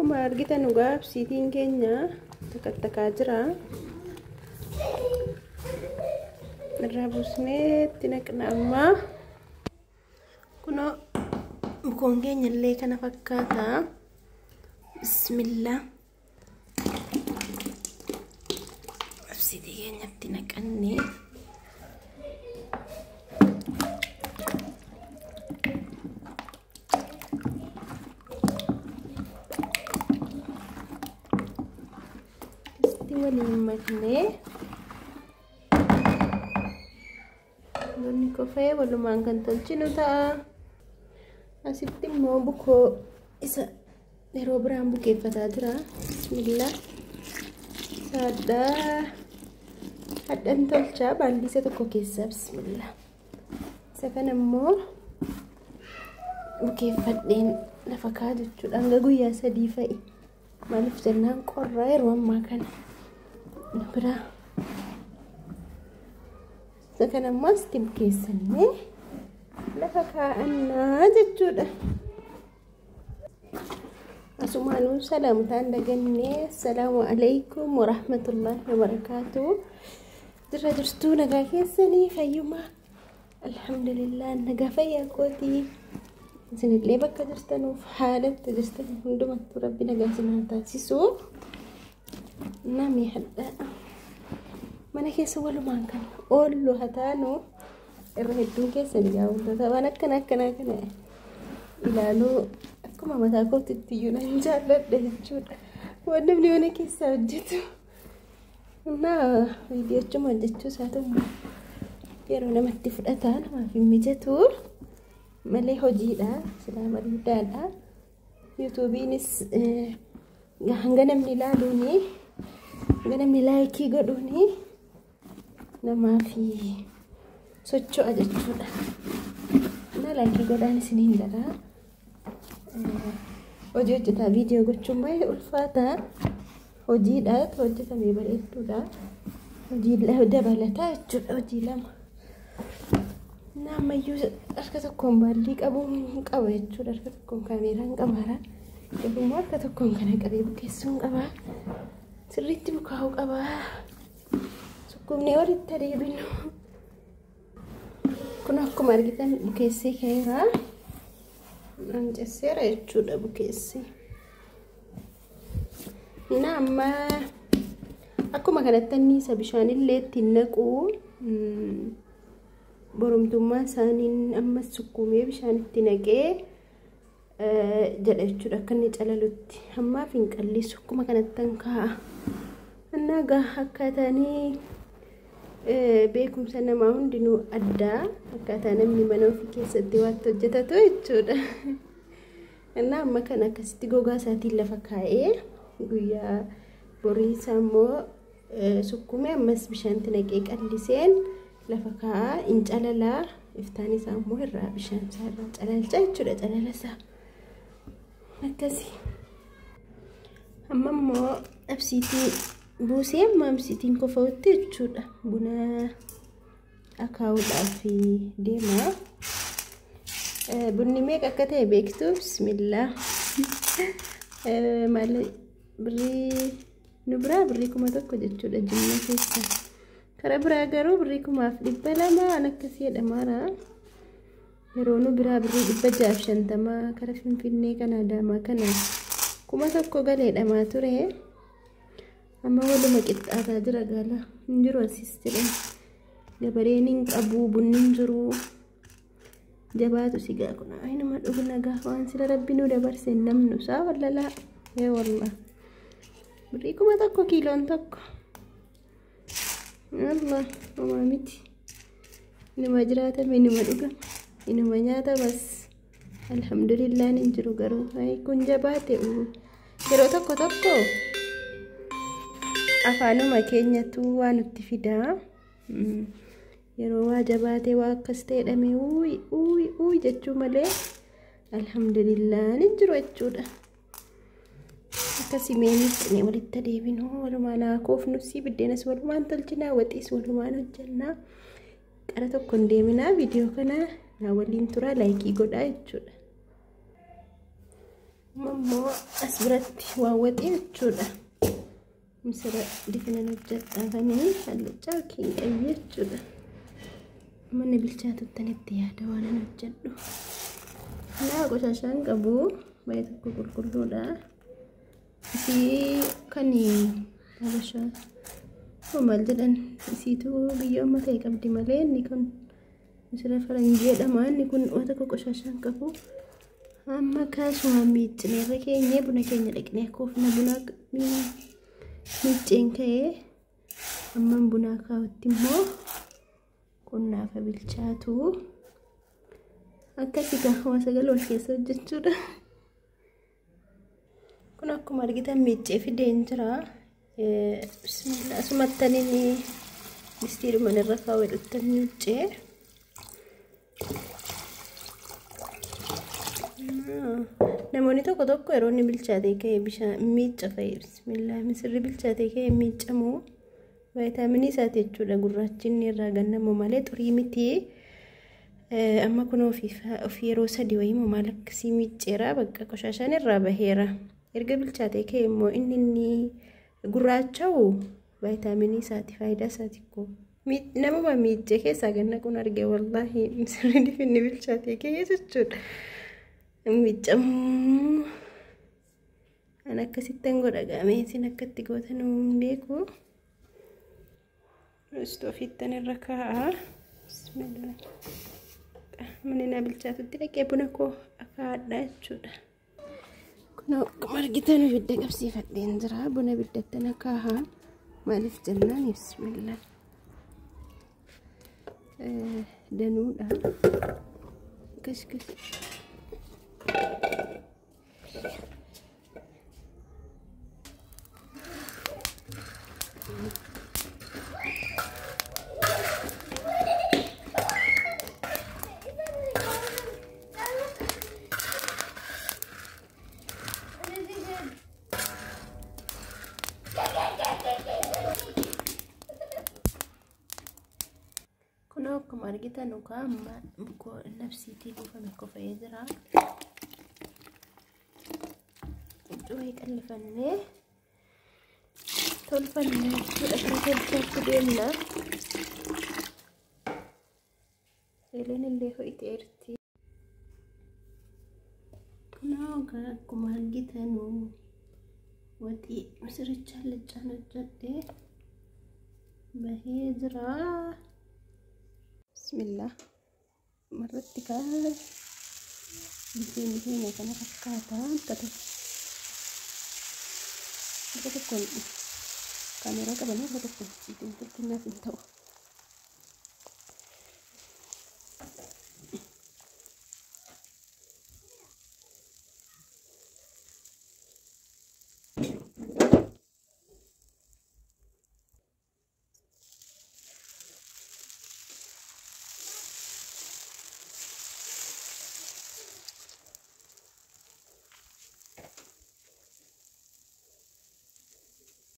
Akkuma argitan dhugaa absiitiin keenya takkattakaa jira. Irraa buusnee itti naqna amma. Kunoo bukoon keenya illee kana fakkaata. Bismillah. Absiitii keenyatti naqannee waliin maknee bunni kofee walumaan kan tolchinu ta'a. Asitti immoo bukoo isa yeroo biraan bukeeffataa jira. Bismillah. Saaddaa hadhan tolchaa baallisa tokko keessaa bismillah. Isa kana immoo bukeeffadheen lafa kaa jechuudha. Hanga guyyaa 3 fa'i. Maaliif jennaan qorraa yeroo ammaa kana. Bira isa kana immoo asitti bukeessannee lafa kaa'annaa jechuudha. Asumaanuu salaamtaan dagannee assalaamu alaikum warahmatullaahi wabarakaatu. Jirra jirtuu nagaa keessanii fayyumaa? Alhamdulillah nagaa fayyaa kootii. Isinillee bakka jirtanuuf haalatti jirtan hundumattuu rabbi nagaa isin haa taasisu. Nami hadha mana keessa walumaan kan oollu haa taanu irra hedduun keessan egaa wantoota waan akkana akkanaa kana ilaaluu akkuma mataa kootitti iyyuu nan jaalladha jechuudha. Waan namni mana keessaa hojjetu. Innaa viidiyochuma hojjechuu isaatu yeroo namatti fudhata namaaf hin mijatu malee hojiidha silaa bareedaadha. Yuutuubiinis hanga namni ilaaluuni hanga namni laayikii godhuuni namaaf socho'a jechuudha. Innaa laayikii godhaan isiniin jedha. Hojii hojjetaa viidiyoo gochuun baay'ee ulfaata. Hojiidha hojjetamee bareedduudha. Hojii dabalataa jechuudha hojii lama. Innaa ammayyuu harka tokkoon baallii qabuun qaba jechuudha. Harka tokkoon kaameeraan qabaara. Garuu harka tokkoon kana qabee bukeessuun qaba. Sirriitti bukaa'uu qaba. Sukkuumnee walitti adeeminu. Kun akkuma argitan bukeessee ka'eera. Mancesseera jechuudha bukeessee. Innaa amma akkuma kanatti anniisa bishaanillee ittiin naqu boromtummaa isaaniin ammas sukkuumee bishaan itti naqee jedha jechuudha akka inni calalutti. Ammaaf hin qallisu akkuma kanatti an kaa'a. Innaa gaa akkaataanii beekumsa namaa hundinuu addaa akkaataa namni mana ofii keessatti waatti hojjetatu jechuudha. Innaa amma kana akkasitti gogaa isaatiin lafa kaa'ee guyyaa borii isaa immoo sukkuumee ammas bishaanitti naqee qalliseen lafa kaa'aa hin calalaa iftaan isaa immoo irraa bishaan isaa irraa calalcha jechuudha calala isaa. Akkasii. Amma immoo absiitii buusee amma absiitiin kofa'utti jechuudha. Buna akaa'uudhaaf deema. Bunni meeqa akka ta'e beektu? Bismillah. Maal birrii nu biraa birrii 1000 jechuudha Jimma keessa. Karaa biraa garuu birrii 1200 waan akkasii jedhamaara. Yeroo nu biraa birrii 650 karaa Finfinnee kana Adaamaa kana 1000 galeedhamaa ture. Amma waluma qixxaataa jira gaala. Hin jiru asis jedhan. Gabareen hin qabu bunni hin jiru. Jabaatu sigaa kun nama dhugna gaafa waan sila rabbi nu dabarse namnu isaa wallalaa. Ee wallah. Birrii 1000 kiiloon tokko. Allah homaa miti. Inuma jiraatame inuma dhugama. Inuma nyaatamas. Alhamdulillah hin jiru garuu. Kun jabaate yeroo tokko tokko afaanuma keenyatu waa nutti fidaa. Yeroo waa jabaatee waa akkas ta'e jedhamee uuyi uuyi uuyi jechuu malee alhamdulillah hin jiru jechuudha. Akkasii mee miiccine walitti adeeminu walumaan haa koofnus biddeenas walumaan tolchinaa waxiis walumaan hojjannaa. Qara tokko hin deeminaa viidiyoo kana naa waliin turaa laayikii godhaa jechuudha. Immoo as biratti waa waxii jechuudha. Misira difinan hojjedhaafanii hallichaa yookiin qayyii jechuudha. Manni bilchaatuttan itti yaada waan an hojjedhu. Naa qoshaashaan qabu baay'ee tokko qulqulluudha. Isii kan habashaa maal jedhan isiitu biyya amma ta'e qabdi malee inni kun misira faranjii jedhama. Inni kun waan tokko qoshaashaan qabu. Amma kaasuma miiccineerra keenyee buna keenya dhaqnee koofna buna miicceen ka'ee amman bunaa kaa'utti immoo qunnaafa bilchaatu. Akkasii gaa waa sagal wal keessa hojjechuudha. Kun akkuma argitan miiccee fideen jira. Bismillah asumattan inni distiidhuma irra kaawwadhuttan miiccee. Namoonni tokko tokko yeroo inni bilchaatee ka'e bishaan miicca fa'i. Bismillah misirri bilchaatee ka'e miiccamu vaayitaaminii isaati jechuudha. Gurraachi inni irraa gannamu malee xurii miti. Amma kun ofii yeroo 3 wayii maal akkasii miicceera bakka qoshaashaan irraa baheera. Erga bilchaatee ka'e immoo inni gurraacha'u vaayitaaminii isaati faayidaa isaati koo. Namuma miiccee keessaa ganna kun arge wallaahi misirri difinni bilchaatee ka'e jechuudha. Miicamuu an akkasittan godha gaamee isin akkatti gootan hin beeku. Istoofittan irra kaa'a. Bismillah. Manni naa bilchaatutti dhaqee buna koo akaadha jechuudha. Kun akkuma argitan ibidda qabsiifadheen jira. Buna ibiddattan akaaha. Maaliif jennaan bismillah. Danuudha. Akkas akkas. Kun akkuma argitan amma nabsiitii buufame kofa'ee jira. Cuuhee qallifannee tolfannee jechuudha. Kan tolchaatti deemna. Eeleen illee ho'iteerti. Kun akkuma argitan waxii misiricha hallichaan hojjedhee bahee jira. Bismillah. Marratti kaa bifeen keenya kana fakkaata. Harka tokkoon kaameeraa qabanii harka tokkoon ittiin tolchuun hin ta'u.